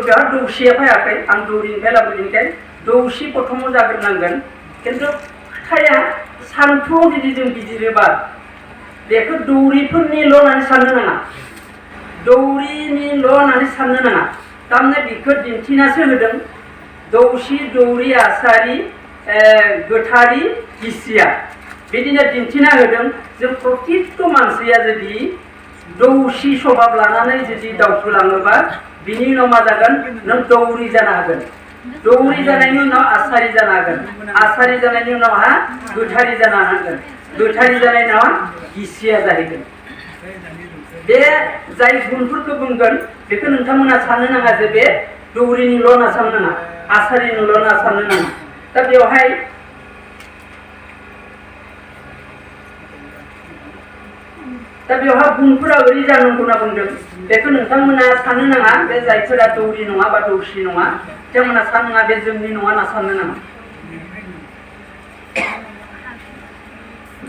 बेहा दौसिया फैयाखै आं दौरिनिफ्राय लाबोदिनिखाय दौसि प्रथमाव जाग्रोनांगोन खिन्थु खोथाया सान्थौआव जुदि जों बिजिरोबा बेखौ दौरिफोरनिल' होननानै साननो नाङा दौरिनिल' होननानै साननो नाङा थारमाने बेखौ दिन्थिनासो होदों दौसि दौरि आसारि गोथारि गिसिया बिदिनो दिन्थिना होदों जों प्रतिकखौ मानसिया जुदि दौसि स्वभाब लानानै जुदि दावखोलाङोबा बिनि उनाव मा जागोन नों दौरि जानो हागोन दौरि जानायनि उनाव आसारि जानो हागोन आसारि जानायनि उनावहा गोथारि जानो हागोन गोथारि जानायनि उनाव गिसिया जाहैगोन बे जाय गुनफोरखौ बुंगोन बेखौ नोंथांमोना साननो नाङा जे बे दौरिनिल' होनना साननो नाङा आसारिनिल' होनना साननो नाङा दा बेवहाय गुनफोरा ओरै जानांगौ होनना बुंदों बेखौ नोंथांमोना साननो नाङा बे जायफोरा दौरि नङा बा दौसि नङा बिथांमोना साननो नाङा बे जोंनि नङा होनना साननो नाङा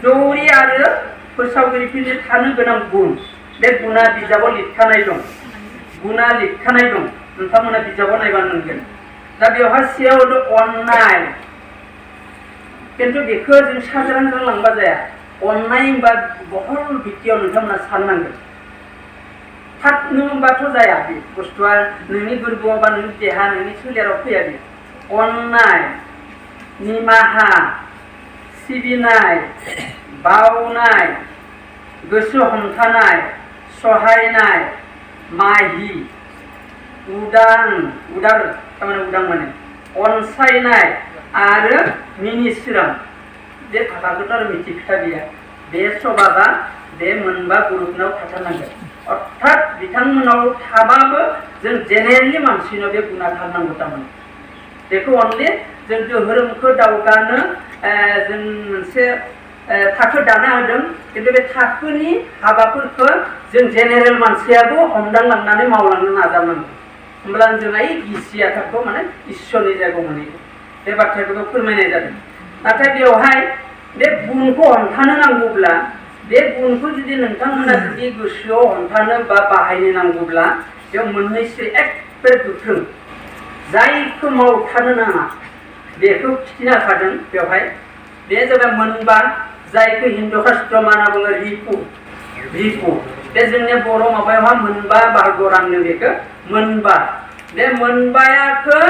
दौरि आरो फोसावगिरिफोरनि थानो गोनां गुन बे गुना बिजाबाव लिरखानाय दं गुना लिरखानाय दं नोंथांमोना बिजाबाव नायबा नुगोन दा बेवहाय सेयाव अननाय खिन्थु बेखौ जों साधारन लांबा जाया अननाय होनबा बहल बिथियाव नोंथांमोना साननांगोन थाबनो होनबाथ' जाया बे बुस्थुआ नोंनि गोरबोआव बा नोंनि देहा नोंनि सोलेराव फैया बे अननाय निमाहा सिबिनाय बावनाय गोसो हमथानाय सहायनाय माहि उदार थारमाने उदां माने अनसायनाय आरो मिनिस्रां बे खोथाखौथ' आरो मिथि खोथा गैया बे स्वभाबा बे मोनबा गुरुपनाव थाथारनांगोन अर्थात बिथांमोनाव थाबाबो जों जेनेरेलि मानसिनाव बे गुना थारनांगौ थारमाने बेखौ अनलि जों धोरोमखौ दावगानो जों मोनसे थाखो दाना होदों खिन्थु बे थाखोनि हाबाफोरखौ जों जेनेरेल मानसियाबो हमदांलांनानै मावलांनो नाजानांगौ होमब्लानो जों ओइ गिसिया थाखो माने इसोरनि जायगायाव मोनहैगोन बे बाथ्राखौ फोरमायनाय जादों नाथाय बेवहाय बे गुनखौ हमथानो नांगौब्ला बे गुनखौ जुदि नोंथांमोना जुदि गोसोआव हमथानो बा बाहायनो नांगौब्ला बेयाव मोननैसो एखेबारे गोख्रों जायखौ मावथानो नाङा बेखौ खिथिना होखादों बेवहाय बे जाबाय मोनबा जायखौ हिन्दु शास्त्र मा होनना बुङो रिपु बे जोंनि बर' माबायावहा मोनबा बाहागोआव राननो बेखौ मोनबा बे मोनबायाखौ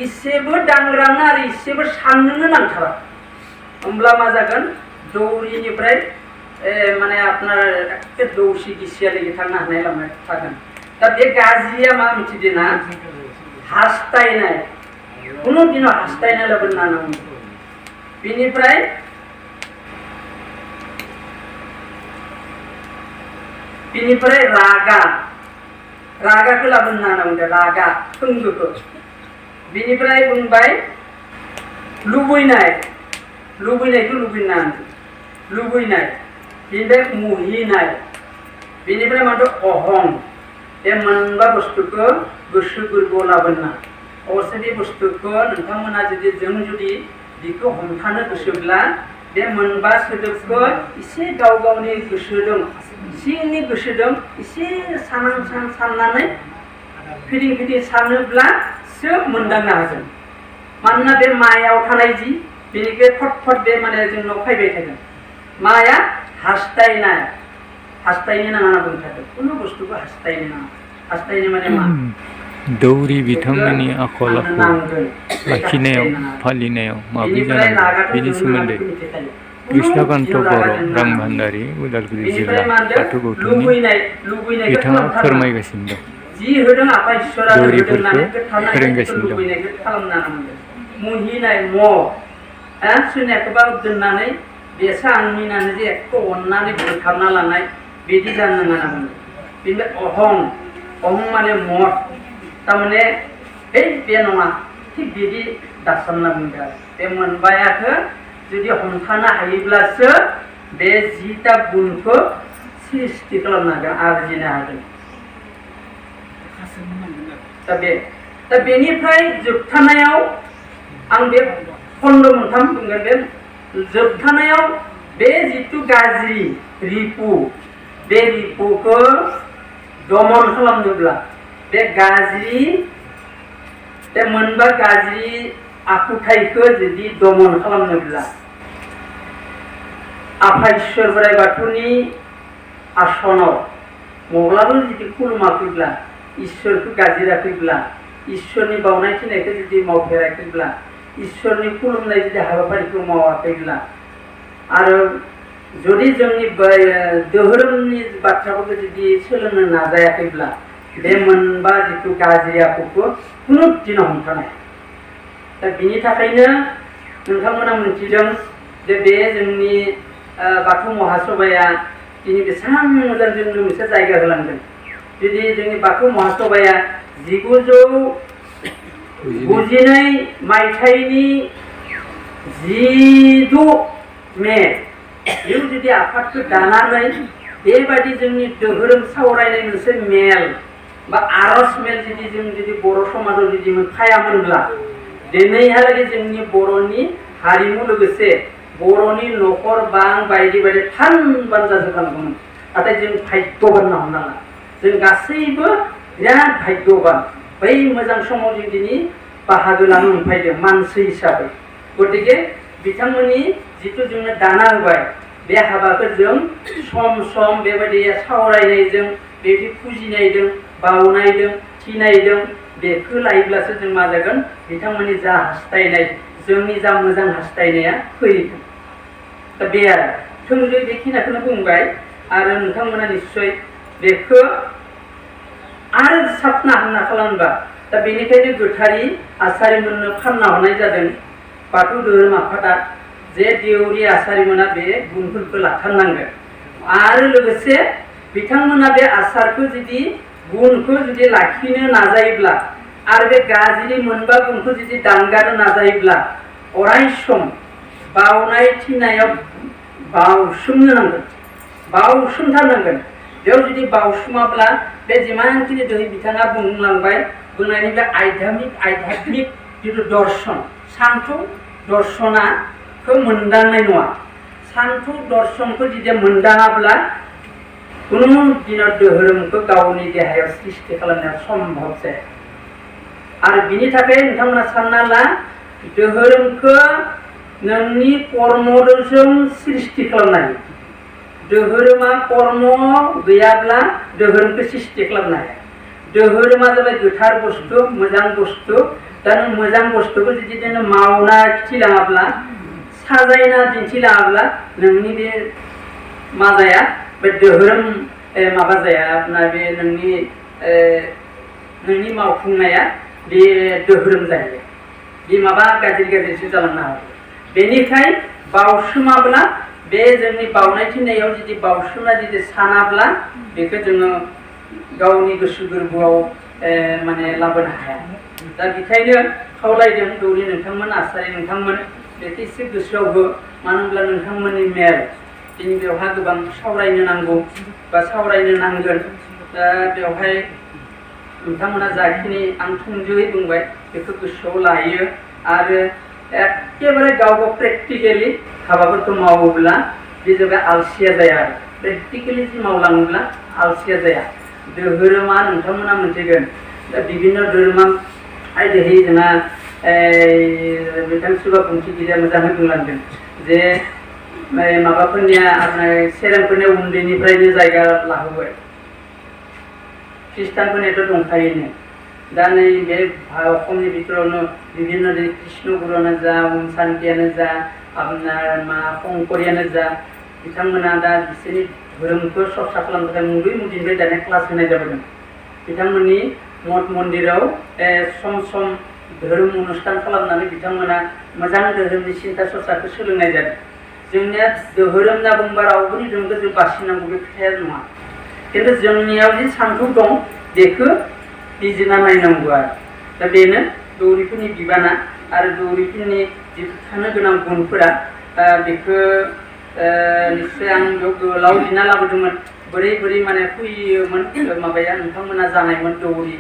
इसेबो दांग्रानो आरो इसेबो साननोनो नांथारा होमब्ला मा जागोन दौरिनिफ्राय माने आपनार एखे दौसि गिसियालागि थांनो हानाय लामा थागोन दा बे गाज्रिया मा मिथिदोंना हास्थायनाय कुनु दिनाव हास्थायनाय लाबोनो नाङा बिनिफ्राय रागाखौ लाबोनो नाङा बुंदों रागा थोंगोखौ बिनिफ्राय बुंबाय लुबैनायखौ लुबैनो नाङा लुबैनाय बिनिफ्राय मुहिनाय बिनिफ्राय माथो अहं बे मोनबा बुस्थुखौ गोसो गोरबोआव लाबोना अबसे बे बुस्थुखौ नोंथांमोना जुदि बेखौ हमथानो गोसोब्ला बे मोनबा सोदोबखौ एसे गाव गावनि गोसोजों सिंनि गोसोजों एसे साननानै फिदिं सानोब्लासो मोनदांनो हागोन मानोना बे मायाव थानाय जि बेनिफ्राय फट बे माने जोंनाव फैबाय थागोन माया हास्थायनो नाङा होनना बुंनो थागोन कुनु बुस्थुखौ हास्थायनो नाङा हास्थायनो माने मा दौरि बिथांमोननि आखल आखु लाखिनायाव फालिनायाव माबोरै जानांगौ बेनि सोमोन्दै कृष्णकान्त बर' रांभान्डारि उदालगुरि जिल्ला बाथौ गौथुमनि बिथाङा फोरमायगासिनो दं दौरिफोरखौ फोरोंगासिनो दं मुहिनाय सोरनियाखौबा दोननानै बेसो आं मिनानै जे एख' अननानै बोखारना लानाय बिदि जानो नाङा बुंदों बेनिफ्राय अहं माने मद थारमाने बे नङा थिग बिदि दासानना बुंदों बे मोनबायाखौ जुदि हमथानो हायोब्लासो बे जिथा गुनखौ सृष्टि खालामनो हागोन आरजिनो हागोन दा बेनिफ्राय जोबथानायाव आं बे खन्द मोनथाम बुंगोन बे जोबथानायाव बे जिथु गाज्रि रिपु बे रिपुखौ दमन खालामनोब्ला बे गाज्रि बे मोनबा गाज्रि आखुथायखौ जुदि दमन खालामनोब्ला आफा इसोर बोराइ बाथौनि आसनाव मब्लाबो जुदि खुलुमाखैब्ला इसोरखौ गाज्रियाखैब्ला इसोरनि बावनाय थिनायखौ जुदि मावफेराखैब्ला इसोरनि खुलुमनाय जुदि हाबाफारिखौ मावाखैब्ला आरो जुदि जोंनि धोरोमनि बाथ्राफोरखौ जुदि सोलोंनो नाजायाखैब्ला बे मोनबा जिथु गाज्रि आखुखौ खुनु दिनाव हमथानाय दा बिनि थाखायनो नोंथांमोना मिथिदों जे बे जोंनि बाथौ महासभाया दिनै बेसेबां मोजां जोंनो मोनसे जायगा होलांदों जुदि जोंनि बाथौ महासभाया 1992 मायथाइनि 16 मे बेयाव जुदि आफादखौ दानानै बेबायदि जोंनि धोरोम सावरायनाय मोनसे मेल बा आरज मेल जुदि बर' समाजाव जुदि मोनफायामोनब्ला दिनैहालागै जोंनि बर'नि हारिमु लोगोसे बर'नि न'खर बां बायदि बायदि थान बान्जा जानांगौमोन नाथाय जों भाग्यबान होनना हमना ला जों गासैबो बिराद भाग्यबान बै मोजां समाव जों दिनै बाहागो लानो मोनफायदों मानसि हिसाबै गतिके बिथांमोननि जिथु जोंनो दाना होबाय बे हाबाखौ जों सम सम बेबायदि सावरायनायजों बेबायदि फुजिनायजों बावनायजों थिनायजों बेखौ लायोब्लासो जों मा जागोन बिथांमोननि जा हास्थायनाय जोंनि जा मोजां हास्थायनाया फैगोन दा बे आरो थोंजोङै बेखिनिखौनो बुंबाय आरो नोंथांमोना निस्सय बेखौ आरो साबना हामना खालामबा दा बेनिखायनो गोथारि आसारिमोननो फानना हरनाय जादों बाथौ धोरोम आफादा जे देउरि आसारिमोना बे गुनफोरखौ लाथारनांगोन आरो लोगोसे बिथांमोना बे आसारखौ जुदि गुनखौ जुदि लाखिनो नाजायोब्ला आरो बे गाज्रि मोनबा गुनखौ जुदि दानगारनो नाजायोब्ला अराय सम बावनाय थिनायाव बावसोमनो नांगोन बावसोमथारनांगोन बेयाव जुदि बावसोमाब्ला बे जिमानखिनि दहाय बिथाङा बुंलांबाय बुंनायनि बे आध्यात्मिक जिथु दर्शन सान्थौ दर्शनाखौ मोनदांनाय नङा सान्थौ दर्शनखौ जुदि मोनदाङाब्ला कुनु दिनाव धोरोमखौ गावनि देहायाव सृष्टि खालामनाया सम्भब जाया आरो बिनि थाखाय नोंथांमोना सानना ला धोरोमखौ नोंनि कर्मजों सृष्टि खालामनो हायो धोरोमा कर्म गैयाब्ला धोरोमखौ सृष्टि खालामनो हाया धोरोमा जाबाय गोथार बुस्थु मोजां बुस्थु दा नों मोजां बुस्थुखौ जुदि नों मावना खिथिलाङाब्ला साजायना दिन्थिलाङाब्ला नोंनि बे मा जाया बे धोरोम माबा जाया अपना बे नोंनि मावफुंनाया बे धोरोम जायो बे माबा गाज्रिसो जालांनो हागौ बेनिखाय बावसोमाब्ला बे जोंनि बावनाय थिनायाव जुदि बावसोमना जुदि सानाब्ला बेखौ जोङो गावनि गोसो गोरबोआव माने लाबोनो हाया दा बेखायनो खावलायदों दौरि नोंथांमोन आसारि नोंथांमोन बेखौ एसे गोसोआव हो मानो होनब्ला नोंथांमोननि मेल दिनै बेवहाय गोबां सावरायनो नांगौ बा सावरायनो नांगोन दा बेवहाय नोंथांमोना जाखिनि आं थोंजोङै बुंबाय बेखौ गोसोआव लायो आरो एखेबारे गाव प्रेक्टिकेलि हाबाफोरखौ मावोब्ला बे जाबाय आलसिया जाया आरो प्रेक्टिकेलि जि मावलाङोब्ला आलसिया जाया धोरोमा नोंथांमोना मोनथिगोन दा बिभिन्न धोरोमा आयदाहै जोंहा बिथां सुबा बुंथिगिरिया मोजाङै बुंलांदों जे माबाफोरनिया सेरेंफोरनिया उन्दैनिफ्रायनो जायगा लाहोबाय ख्रिस्टानफोरनियाथ' दंखायोनो दा नै बे असमनि भितरावनो बिभिन्न कृष्ण गुरुआनो जा ओम शान्तियानो जा आपनार मा शंकरियानो जा बिथांमोना दा बिसोरनि धोरोमखौ सर्सा खालामनो थाखाय मुदिनिफ्राय दानिया क्लास होनाय जाबोदों बिथांमोननि मठ मन्दिराव सम सम धोरोम अनुष्ठान खालामनानै बिथांमोना मोजां धोरोमनि सिन्था सर्साखौ सोलोंनाय जादों जोंनिया धोरोम होनना बुंबा रावबो धोरोमखौ जों बासिनांगौ बे खोथाया नङा खिन्थु जोंनियाव जि सान्थौ दं बेखौ बिजिरना नायनांगौ आरो दा बेनो दौरिफोरनि बिबाना आरो दौरिफोरनि जिथु थानो गोनां गुनफोरा बेखौ निस्सय आं बेयाव गोलाव लिरना लाबोदोंमोन बोरै बोरै माने फैयोमोन माबाया नोंथांमोना जानायमोन दौरि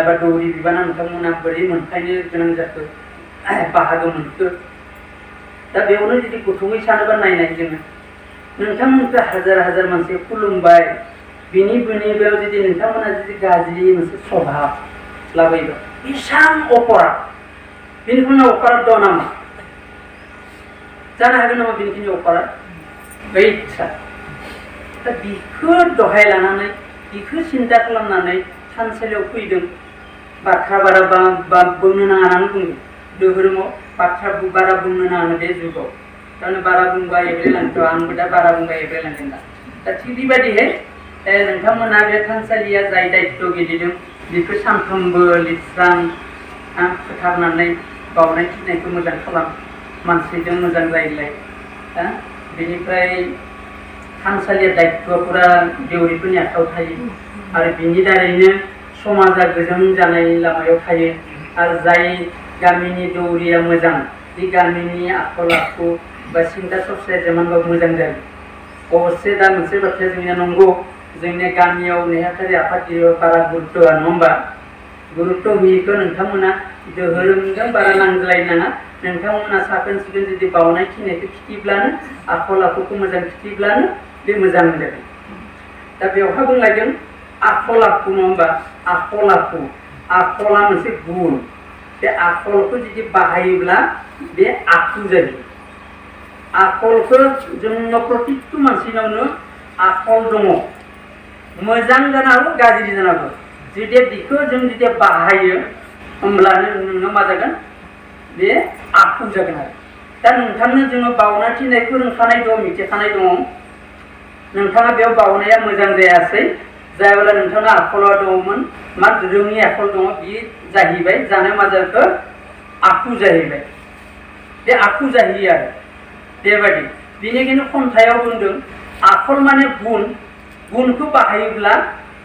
बा दौरि बिबाना नोंथांमोना बोरै मोनफायनो गोनां जाखो बाहागो मोनखो दा बेयावनो जुदि गोथौङै सानोबा नायनाय जोङो नोंथांमोनखौ हाजार हाजार मानसि खुलुमबाय बिनि बेयाव जुदि नोंथांमोना जुदि गाज्रि मोनसे स्वभाब लाबोयोबा बेसां अपराध बेनिखायनो अपराध दं नामा जानो हागोन नामा बेनिखायनो अपराध गैया दा बिखौ दहाय लानानै बिखौ सिन्था खालामनानै थानसालियाव फैदों बाथ्रा बारा बुंनो नाङा होननानै बुंदों धोरोमाव बाथ्रा बारा बुंनो नाङा बे जुगाव थारमाने बारा बुंबा एब्रेलांथ' आंबो दा बारा बुंबा एब्रेलांगोन दा थिग बेबायदिहाय नोंथांमोना बे थानसालिया जाय दायित्व गेलेदों बेखौ सानफ्रोमबो लिरस्रां फोथारनानै बावनाय थिनायखौ मोजां खालाम मानसिजों मोजां रायज्लाय बेनिफ्राय थानसालिया दायित्वफोरा देउरिफोरनि आखायाव थायो आरो बिनि दारैनो समाजा गोजों जानाय लामायाव थायो आरो जाय गामिनि दौरिया मोजां बे गामिनि आखल आखु बा सिन्था सरसाया जेमानबाबो मोजां जायो अबस्से दा मोनसे बाथ्राया जोंनिया नंगौ जोंनि गामियाव नेहाथारि आफादगिरियाव बारा गुरुत्व होआ नङा होमबा गुरुत्व होयिखौ नोंथांमोना धोरोमजों बारा नांज्लायनाङा नोंथांमोना साखोन सिखोन जुदि बावनाय खिनायखौ खिथिब्लानो आखल आखुखौ मोजां खिथिब्लानो बे मोजां जागोन दा बेवहाय बुंलायदों आखल आखु नङा होमबा आखल आखु आखला मोनसे गुन बे आखलखौ जुदि बाहायोब्ला बे आखु जायो आखलखौ जोंनो प्रत्येकटु मानसिनावनो आखल दङ मोजां जानो हागौ गाज्रि जानो हागौ जुदि बेखौ जों जुदि बाहायो होमब्लानो नोङो मा जागोन बे आखु जागोन आरो दा नोंथांनो जोङो बावना थिनायखौ रोंखानाय दं मिथिखानाय दङ नोंथाङा बेयाव बावनाया मोजां जायासै जायोब्ला नोंथाङा आखला दङमोन मा रोङि आखल दङ बे जाहैबाय जानाय मा जाखो आखु जाहैबाय बे आखु जाहैयो आरो बेबायदि बेनिखायनो खन्थाइयाव बुंदों आखल माने गुनखौ बाहायोब्ला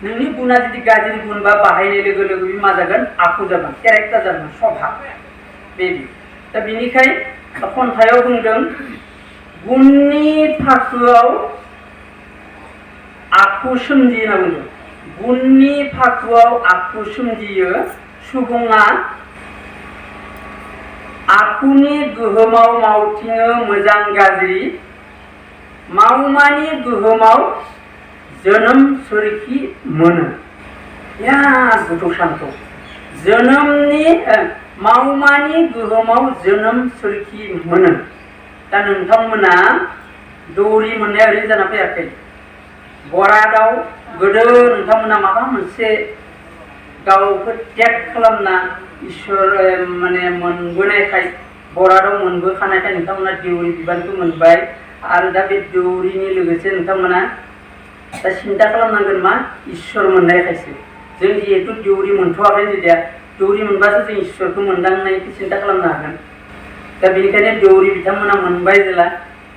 नोंनि गुना जुदि गाज्रि गुन बा बाहायनाय लोगो लोगो बे मा जागोन आखु जागोन केरेक्टार जागोन स्वभाब बेदि दा बिनिखाय खन्थाइयाव बुंदों गुननि फाखोआव आखु सोमजियो होनना बुंदों गुननि फाखोआव आखु सोमजियो सुबुङा आखुनि गोहोमाव मावथिङो मोजां गाज्रि मावमानि गोहोमाव जोनोम सोरखि मोनो बिराद गोथौ सान्थौ जोनोमनि मावमानि गोहोमाव जोनोम सोरखि मोनो दा नोंथांमोना दौरि मोननाया ओरैनो जाना फैयाखै बरादाव गोदो नोंथांमोना माबा मोनसे गावखौ त्याग खालामना इसोर माने मोनबोनायखाय बरादाव मोनबोखानायखाय नोंथांमोना देउरि बिबानखौ मोनबाय आरो दा बे दौरिनि लोगोसे नोंथांमोना दा सिन्था खालामनांगोन मा इसोर मोननायखायसो जों जिहेतु देउरि मोनथ'वाखै जेदिया दौरि मोनबासो जों इसोरखौ मोनदांनायखौ सिन्था खालामनो हागोन दा बेनिखायनो दौरि बिथांमोना मोनबाय जेला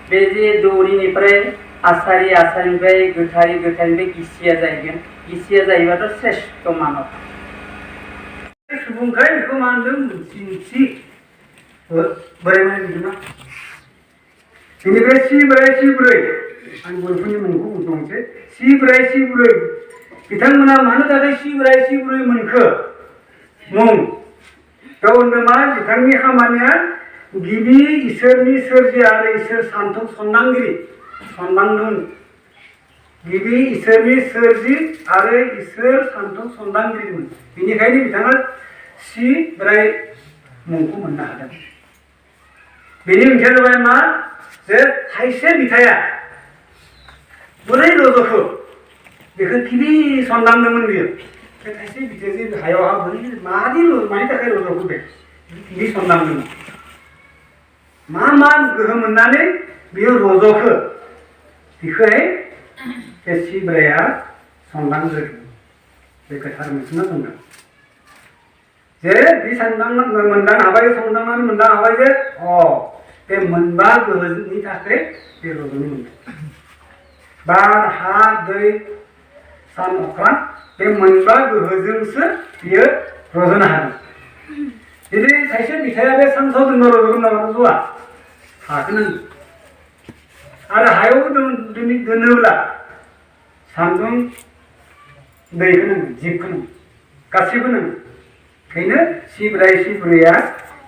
बे जे दौरिनिफ्राय आसारिनिफ्राय गोथारिनिफ्राय गिसिया जाहैगोन गिसिया जाहैबाथ' श्रेष्ठ मानब सुबुंखाय बेखौ मा होनदों मोनसे बोराय मा बिदिमा बेनिफ्राय सि बोराय आं बर'फोरनि मुंखौ बुंदोंसै सि बोराय बिथांमोना मानो थाखाय सि बोराय मोनखो मुं गाव होनदों मा बिथांनि खामानिया गिबि इसोरनि सोरजि आरो इसोर सान्थौ सनदांगिरि सनदांदों गिबि इसोरनि सोरजि आरो इसोर सान्थौ सनदांगिरिमोन बेनिखायनो बिथाङा सि बोराय मुंखौ मोननो हादों बेनि ओंथिया जाबाय मा जे खायसे बिथाया बोरै रज'खो बेखौ गिबि सनदांदोंमोन बियो बे खायसे बिथाया जे हायाव बोरै मानि थाखाय रज'खो बे गिबि सनदांदोंमोन मा गोहो मोननानै बियो रज'खो बेखौहाय बे सि बोराया सनदांदों बे गोथार मिथिना बुंदों जे बे संदांनानै मोनदां हाबाय जे बे मोनबा गोहोनि थाखाय बे रज'नो मोनदों बार हा दै सान अख्रां बे मोनबा गोहोजोंसो बियो रज'नो हादों जुदि खायसे बिथाया बे सानसाव रज'गोन नामा रज'आ हाखौ नांगौ आरो हायावबो दोनोब्ला सान्दुं दैखौ नांगौ जिबखौ नांगौ गासैबो नांगौ ओंखायनो सि बुरैया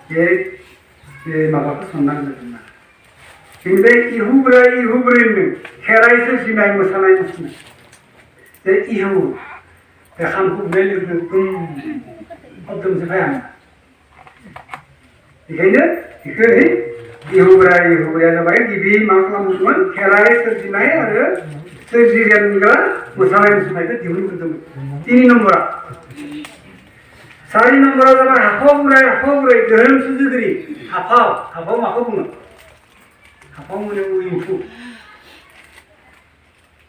बे माबाखौ सनदांदों बेनिफ्राय इहु बोराय होनदों खेराइ सोरजिनाय मोसानाय मुसुरनाय जे इहु बे खामखौ बुनाय लोगो लोगो 어떤지 봐야 한다. 이거는 이후부라 जाबाय गिबि मा खालामदोंमोन खेराइ सोरजिनाय आरो सोरजिगिरिया मोसानाय मुसुरनायखौ दिहुनग्रोदोंमोन 3 नम्बरा 4 नम्बरा जाबाय हाफाव बुराय धोरोम सुजुगिरि हाफाव माखौ बुङो हाफाव माने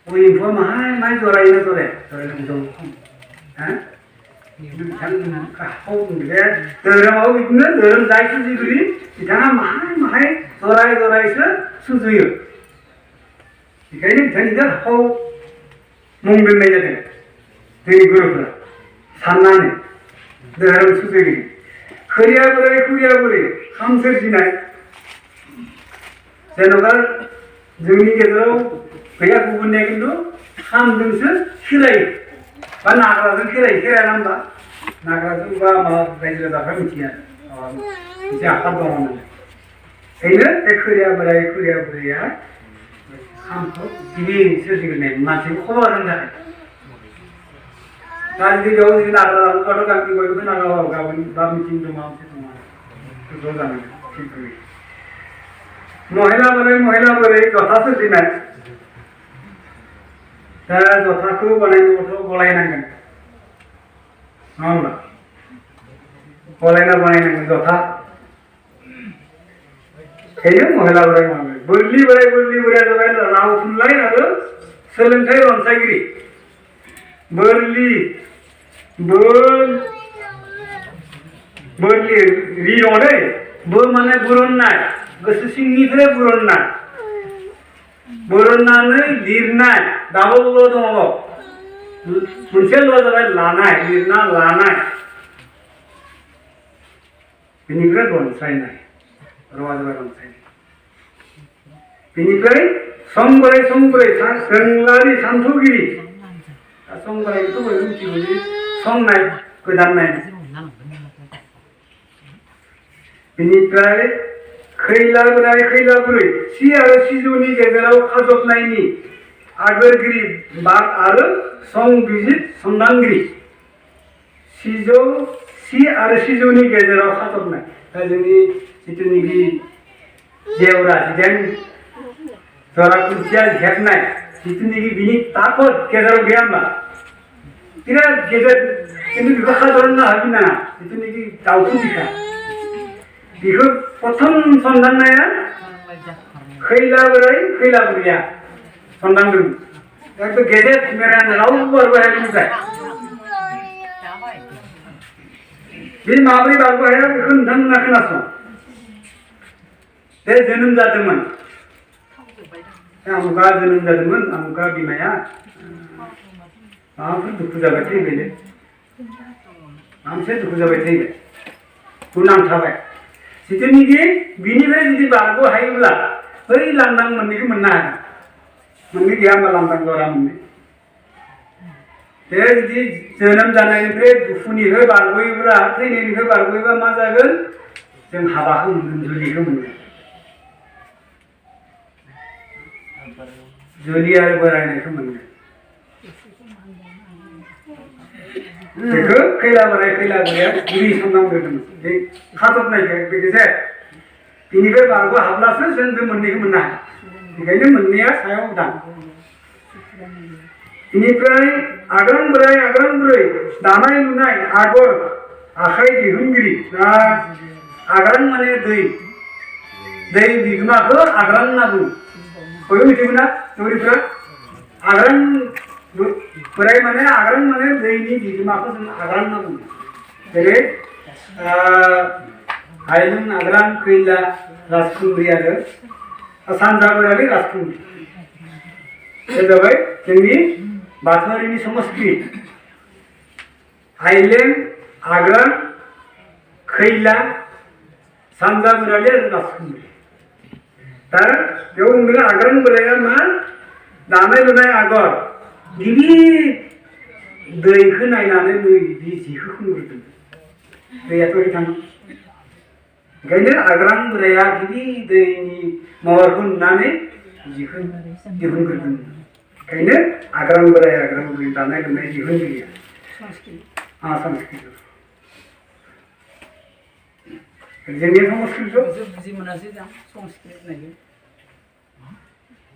उइम्फुआ माहाय जरायो जरायनांगौ हा हाफाव बे धोरोमाव बिदिनो धोरोम जाय सुजुगिरि बिथाङा माहाय जरायसो सुजुयो बेखायनो बिथांनिखौ हाफाव मुं दोननाय जादों जोंनि गुरुफोरा साननानै धोरोम सुजुगिरि खुरिया बुरै खाम सोरजिनाय जेन'बा जोंनि गेजेराव गैया गुबुननिया खिन्थु खामजोंसो खेरायो बा नाग्राजों खेराया ना होमबा नाग्राजों बा माबा रायजो राजाफ्रा मिथिया मोनसे आफाद दङ होननानै बेनो बे खुरिया बुरैया खामखौ गिबि सोरजिग्रोनाय मानसिखौ खबर होनो थाखाय दा जुदि बेयाव जुदि नाग्रा लाबोबाथ' गामिनि बयबो नाग्रा गाबोन बा मिथिं दङ मोनसे दङ ज' जानांगोन थिग बेबायदि महिला बोरै जथा सोरजिनाय दा जथाखौ बानायनोबाथ' गलायनांगोन नङा होमबा गलायना बानायनांगोन जथा बेनो महिला बोराय बोरलिया जाबाय राव थुनलाइ आरो सोलोंथाइ रनसायगिरि बोरलि रि दङ दै बो माने बुरननाय गोसो सिंनिफ्राय बुरननानै लिरनाय दाबो दङ मोनसे ल' जाबाय लानाय लिरना लानाय बेनिफ्राय रनसायनाय रआ जाबाय रनसायनाय बेनिफ्राय सं बोराय सोंलारि सान्थौगिरि सं बोरायखौथ' बयबो मिथिगौ जे संनाय गोदान नायनाय बेनिफ्राय खैला बुरै सि आरो सिजौनि गेजेराव खाजबनायनि आगोरगिरि बाग आरो संबिजित संदांगिरि सि आरो सिजौनि गेजेराव खाजबनाय दा जोंनि जिथुनिखि जेवरा जिदाइन जरा खुन्थिया हेबनाय जिथुनिखि बिनि ताकत गेजेराव गैया होमबा बिराद गेजेर खिन्थु बेखौ खाजबनो हाफिननाङा जिथुनिखि दाउथु बिखा बेखौ प्रथम सन्दांनाया खैला बुरैया सन्दांदों एकदम गेजेर मेरान रावबो बारबो हायाखै बे माब्रै बारबो हाया बेखौ नोंथांमोना खोनासं बे जोनोम जादोंमोन आमुगा बिमाया माबाफोर दुखु जाबाय थैबायलै नांथाबाय जिथुनिखि बिनिफ्राय जुदि बारग' हायोब्ला बै लांदां मोननैखौ मोननो हागोन मोननै गैया होमबा लांदां जरा मोननै बे जुदि जोनोम जानायनिफ्राय दुखुनिफ्राय बारग'योब्ला थैनायनिफ्राय बारग'योब्ला मा जागोन जों हाबाखौ मोनगोन जुलिखौ मोनगोन जुलि आरो बोरायनायखौ मोनगोन बेखौ खैला बुरैया गिबि सन्दांग्रोदोंमोन बे खाजबनायखौ बेखौसो बिनिफ्राय बारग' हाब्लासो जों बे मोननैखौ मोननो हायो बेखायनो मोननैया सायाव उदां बेनिफ्राय आग्रां बुरै दानाय लुनाय आगर आखाइ दिहुनगिरि आग्रां माने दै बिगोमाखौ आग्रां होनना बुङो बयबो मिथिगौना दौरिफ्रा आग्रां बोराय माने दैनि बिगोमाखौ जों आग्रां होनना बुङो जेरै हायलुं आग्रां खैला राजखुंग्रि आरो सानजा बोरारि राजखुंग्रि बे जाबाय जोंनि बाथौआरिनि समस्ति हाइलें आग्रां खैला सानजा बोरारि आरो राजखुंग्रि दा बेयाव बुंदों आग्रां बोराया मा दानाय लुनाय आगर गिबि दैखौ नायनानै बे जिखौ खुंग्रोदों दैयाथ' ओरै थाङो ओंखायनो आग्रां बोराया गिबि दैनि महरखौ नुनानै जिखौ दिहुनग्रोदों ओंखायनो आग्रां बोराय दानाय लुनाय दिहुनगिरिया संस्कृत जोंनि संस्कृत बुजि मोनासै दा संस्कृत होननायखौ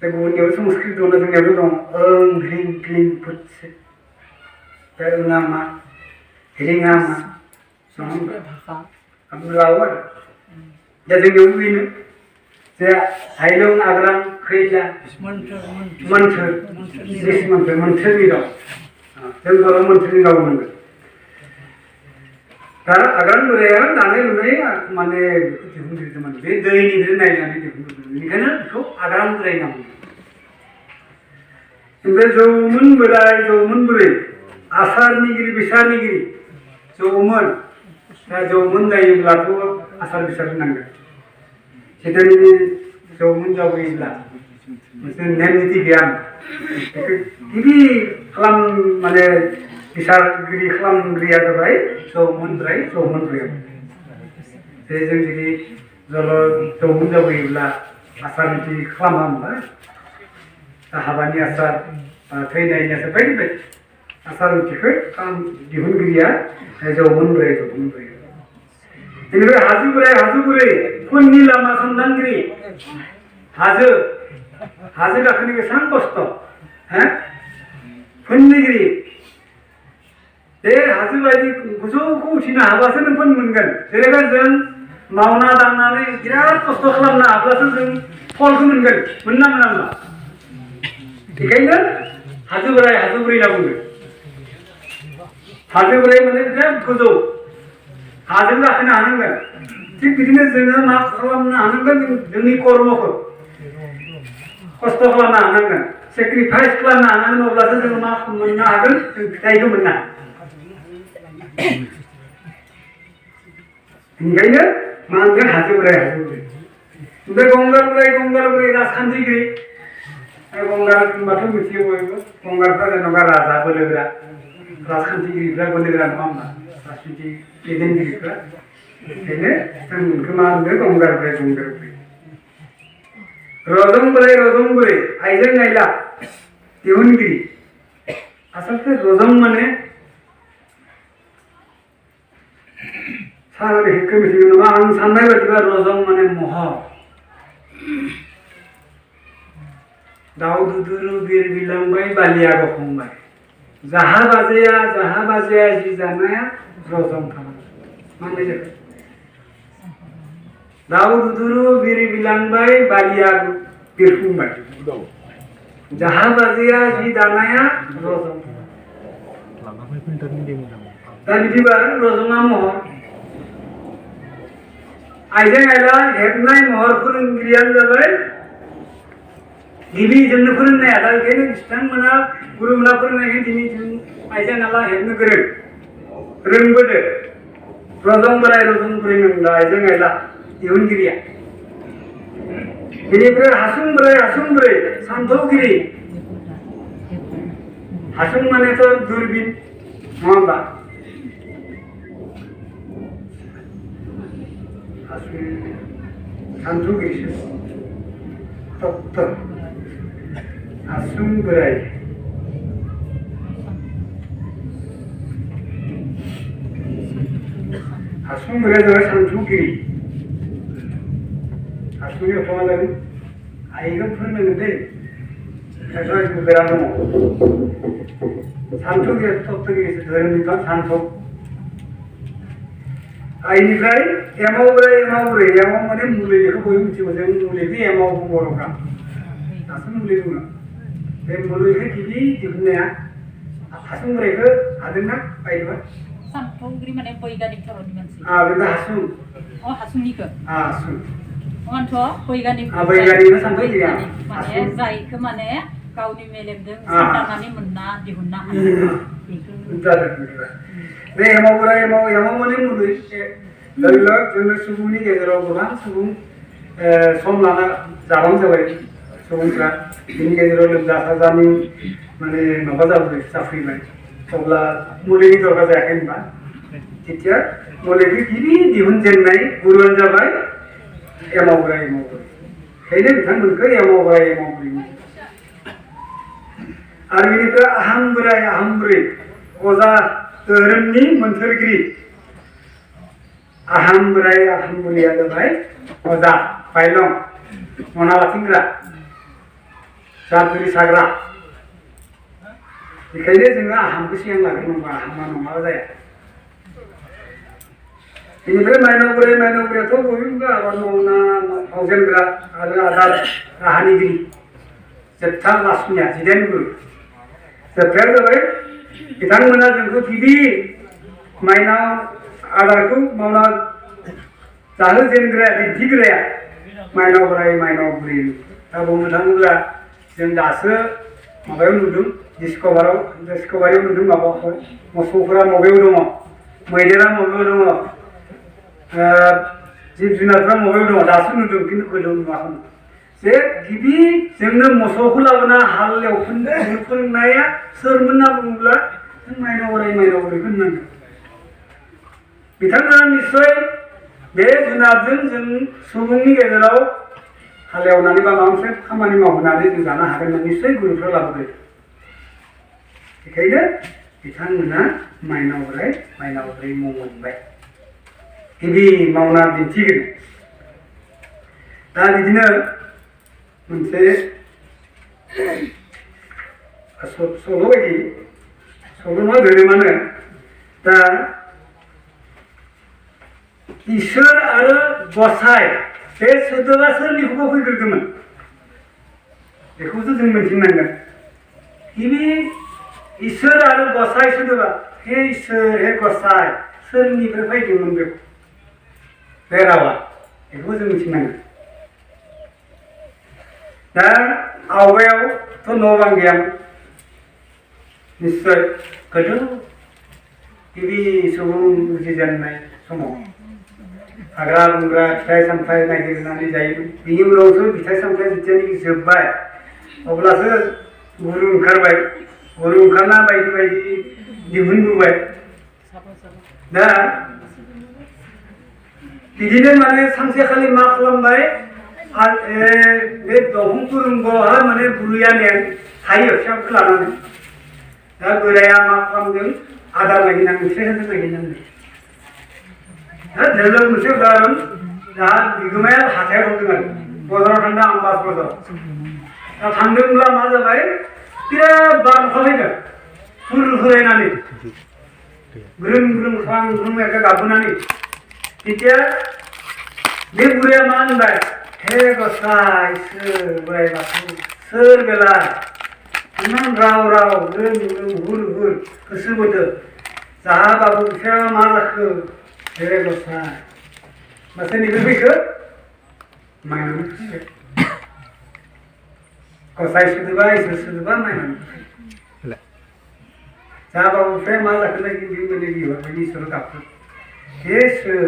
दा गुबुननियाव संस्कृत दं जोंनियावबो दं ओं ह्रिं क्लिं फुटसे दा ओङा मा ह्रिङा मा संस्कृत भाषा राव आरो दा जोंनियावबो बेनो जे हाइलं आग्रां खैला मोन्थोर मोन्थोरनि राव जों बर' मोन्थोरनि राव मोनगोन दा आगान बोराया दानाय लुनाय माने दिहुनगिरिमोन बे दैनिफ्राय नायनानै दिहुनगिरिमोन बेनिखायनो बेखौ आगान बोराय होनना बुङो ओमफ्राय जौमोन बोराय जौमोन बुरै आसारनिगिरि बिसारनिगिरि जौमोन दा जौमोन जायोब्लाथ' आसार बिसार होनांगोन जिथुनि जौमोन जाबोयोब्ला मोनसे नेम निथि गैया बेखौ गिबि खालाम माने बिसारगिरि खालामगिरिया जाबाय जौमोन बोराय जौमोन बुरै जे जों जुदि जौमोन जाबोयोब्ला आसार निथि खालामा होनबा हाबानि आसार थैनायनि आसार बायदि बायदि आसार निथिखौ दिहुनगिरिया जौमोन बोराय जौमोन बुरै बेनिफ्राय हाजो बोराय हाजो बुरै फुननि लामा सन्धानगिरि हाजो गाखोनो बेसेबां खस्थ' फुननिगिरि बे हाजो बायदि गोजौखौ उथिनो हाबासो नों फुन मोनगोन जेनेबा जों मावना दांनानै बिराद खस्थ' खालामनो हाब्लासो जों फलखौ मोनगोन मोनना मोना होनबा बेखायनो हाजो बोराय हाजो बुरै होनना बुङो हाजो बोराय माने बिराद गोजौ हाजों गाखोनो हानांगोन थिग बिदिनो जोङो मा खालामनो हानांगोन जोंनि कर्मखौ खस्थ' खालामनो हानांगोन सेक्रिफाइस खालामनो हानांगोन अब्लासो जोङो मा मोननो हागोन जों फिथाइखौ मोननो हागोन बेनिखायनो मा होनगोन हाजो बोराय हाजो बुरै ओमफ्राय गंगार बोराय राजखान्थिगिरि गंगार होनबाथ' मिथियो बयबो गंगारफ्रा जेनेबा राजा बोलोगोरा राजखान्थिगिरिफ्रा बोलोगोरा नङा होनबा राजखान्थि दैदेनगिरिफ्रा बेखायनो जोंखौ मा होनदों गंगार बोराय रजं बुरै आइजें आइला दिहुनगिरि आसलते रजं माने सारा बेखौ मिथिगौ नामा आं साननाय बायदिबा रजं माने महर दाउ दुदुरु बिर बिलांबाय बालिया गफंबाय जाहा बाजाया जि जानाया रजं खालामो मा होननाय जाखो दाउ दुदुरु बिर बिलांबाय बालिया बिरफुंबाय जाहा बाजाया जि दानाया रजं दा बिदिबा रजंआ महर आइजें आइला हेबनाय महर फोरोंगिरियानो जाबाय गिबि जोंनो फोरोंनाया दा बेखायनो बिथांमोना गुरुमोना फोरोंनायखाय दिनै जों आइजें आइला हेबनो गोरों रोंबोदो रजं बोराय रजं बुरै नंला आइजें आइला दिहुनगिरिया बेनिफ्राय हासुं बुरै सान्थौगिरि हासुं मानेथ' दुरबिन नङा होमबा हासुं सान्थौगिरिसो तत्व हासुं बोराय हासुं बोराया जाबाय सान्थौगिरि हासुंनि अर्थआ मा जागोन आइखौ फोरोंनांगोन दै खायफा गोरा दङ सान्थौगिरि तत्वगिरिसो धोरोमनि सान्थौ आइनिफ्राय एमाव बोराय एमाव बुरै एमाव माने मुलि बेखौ बयबो मिथिगौ जों मुलिखौ एमाव बर'फ्रा दासो मुलि बुङो बे मुलिखौ गिबि दिहुननाया हासुं बोरायखौ हादोंना बायदोंबा सान्थौगिरि माने बैगानिक धरननि मानसि बेखौ हासुं हासुंनिखौ हासुं अन्थ' बैगानिक बैगानिक सान्थौगिरिया माने जायखौ माने गावनि मेलेमजों सानदांनानै मोनना दिहुनना हायो बेखौ बे एमाव बोराय एमाव माने मुलि जोंनि सुबुंनि गेजेराव गोबां सुबुं सम लाना जाबां जाबाय सुबुंफ्रा बिनि गेजेराव लोमजा साजानि माने माबा जाफैबाय अब्ला मुलिनि दरकार जायाखै होनबा তেতিয়া मुलिखौ गिबि दिहुनजेननाय गुरुआनो जाबाय एमाव बोराय बेखायनो बिथांमोनखौ एमाव बोराय एमाव बुरै आरो बेनिफ्राय आहाम बोराय आहाम बुरै अजा धोरोमनि मोन्थोरगिरि aham borai aham buria जाबाय अजा बायलं मना लाथिंग्रा जादुरि साग्रा बेखायनो जोङो आहामखौ सिगां लाग्रोनांगौ आहामा नङाबा जाया बेनिफ्राय माइनाव बोराइयाथ' बयबो आबाद मावना मावजेनग्रा आरो आदार राहानिगिरि जोबथा लासनिया 19 गुरु जोबथाया जाबाय बिथांमोना जोंखौ गिबि माइनाव आदारखौ मावना जाहोजेनग्राया दिन्थिग्राया माइनाव बोराइ माइनाव बुरि दा बुंनो थाङोब्ला जों दासो माबायाव नुदों डिस्कभारियाव नुदों माबाखौ मोसौफोरा बबेयाव दङ मैदेरा बबेयाव दङ जिब जुनारफ्रा बबेयाव दङ दासो नुदों खिन्थु गोदो नुवाखैमोन जे गिबि जोंनो मोसौखौ लाबोना हाल फोरोंनाया सोरमोन होनना बुङोब्ला जों माइनाव बोराइ माइनाव बुरिखौ होननांगोन बिथांमोना निस्सय बे जुनारजों जों सुबुंनि गेजेराव हालेवनानै बा माबा मोनसे खामानि मावहोनानै जों जानो हागोन होनना निस्सय गुरुफ्रा लाबोदों बेखायनो बिथांमोना माइनाव बोराइ माइनाव बुरि मुं मोनबाय गिबि मावना दिन्थिगिरि दा बिदिनो मोनसे सल' बायदि सल'मा धोरोमानो दा इसोर आरो गसाइ बे सोदोबा सोरनि खुगायाव फैग्रोदोंमोन बेखौसो जों मिन्थिनांगोन गिबि इसोर आरो गसाइ सोदोबा हे इसोर हे गसाइ सोरनिफ्राय फैदोंमोन बे रावा बेखौ जों मिथिनांगोन दा आवगायावथ' न' बां गैयामोन निस्सय गोदो गिबि सुबुं उजिजेननाय समाव हाग्रा बंग्रा फिथाइ सामथाइ नागिरनानै जायोमोन बिनि उनावसो फिथाइ सामथाइ जितियानोखि जोब्बाय अब्लासो गुरु ओंखारबाय गुरु ओंखारना बायदि बायदि दिहुनबोबाय दा बिदिनो माने सानसेखालि मा खालामबाय बे दंफां तुरुंगावहाय माने बुरैया थायो फिसाफोरखौ लानानै दा बोराया मा खालामदों आदार नागिरनानै फिथाइ सामथाइ नागिरनानै दा धोरोम मोनसे उदाहरन दा बिगोमाया हाथायाव थांदों आरो बाजाराव थांदों आमबास बाजाराव दा थांदोंब्ला मा जाबाय बिराद बार अखा फैदों हुरायनानै ग्रोम ग्रोम ख्रां ग्रोम एखे गाबोनानै তেতিয়া बे बुरैया मा होनबाय हे गसाइ सोर बोराइ बाथौ सोर बेला इमान राव राव ग्रोम ग्रोम हुर हुर गोसो बोथो जाहाबाबो बिफाया मा जाखो हे गसाइ माथो नैबे फैखो माइनावनि गसाइ सोदोबा इसोर सोदोबा माइनावनि जाहाबाबो बिफाया मा जाखो नायगिरदों माने बिहरबाय इसोर गाबखो हे सोर